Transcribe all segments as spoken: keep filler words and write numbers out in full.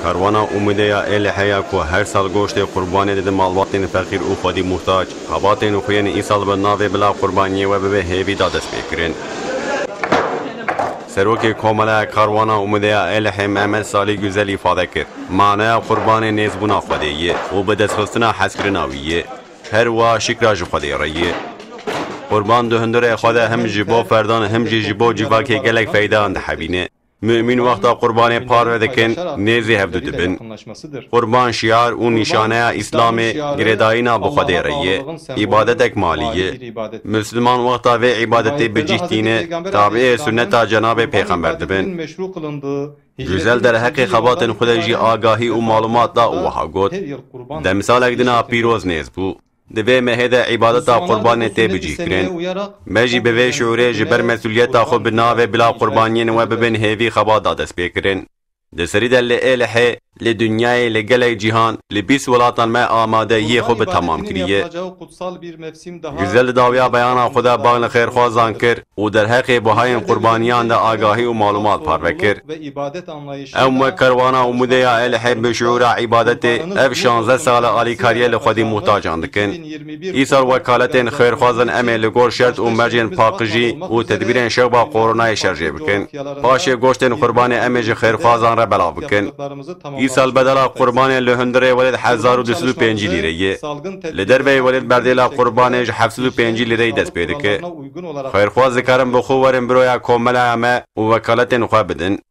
Karwana Umûdê ya Êlihê ya ku her sal goştê qurbanê dide malbatên feqîr û xwedî muhtac, xebatên xwe yên îsal bi navê Bila Qurbaniyê We Bibe hêvî da destpêkirin. Serokê Komeleya Karwana Umûdê ya Êlihê Mehmet Salî Güzel îfade kir, manaya qurbanê nêzbûna Xwedê ye û bi destxistina hezkirina wî ye. Her wiha şikra ji Xwedê re ye. Qurban di hundirê xwe de him ji bo ferdan him jî ji bo civakê gelek feydeyan dihebîne. Mumîn wexta qurbanê parve dikin, nêzî hevdu dibin. Qurban şiar û nîşaneya Îslamê, girêdayîna bi Xwedê re ye. Îbadetek malî ye. Misliman wexta vê îbadetê bi cih tîne, tabiê sunneta Cenabê Pêxember dibin. Güzel derheqê xebatên xwe de jî agahî û malumat da û wiha got, Demsalek dina pîroz nêz bû. Di vê mehê de îbadeta qurbanê tê bicîhkirin. Me jî bi vê şiûrê ji ber mesûliyeta xwe bi navê Bila Qurbaniyên We Bibin hêvî xebat da destpêkirin. Di serî de li Êlihê, li dinyayê, li gelek cîhan, li bîst welatan me amadeyiyê xwe bi temam kiriye. Güzel di dawiya beyana xwe de bang li xêrxwazan kir û derheqê buhayên qurbaniyan de agahî û malumat parve kir. Em wek Kerwana Umûdê ya Êlihê bi şiûra îbadetê ev şanzdeh sal e alîkariyê li xwedî muhtacan dikin. Îsal wekaletên xêrxwazin em ê li gor şert û mercên paqijî û tedbîrên şewba koronayê şerjê bikin. Paşê goştên qurbanê em ê ji xêrxwazan re belav bikin. Îsal bedela qurbanê li hundirê welêt hezar û du sed û pêncî lîre ye. Li derveyê welêt berdêla qurbanê ji heft sed û pêncî lîreyî dest pê dike. Xêrxwaz dikarin bi xwe werin biroya komeleya me û wekaletên xwe bidin.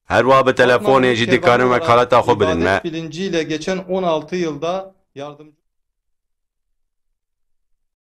Her wiha bi telefonê jî dikarin wekaleta xwe bidin me. Bilinciyle geçen on altı yılda yardımcı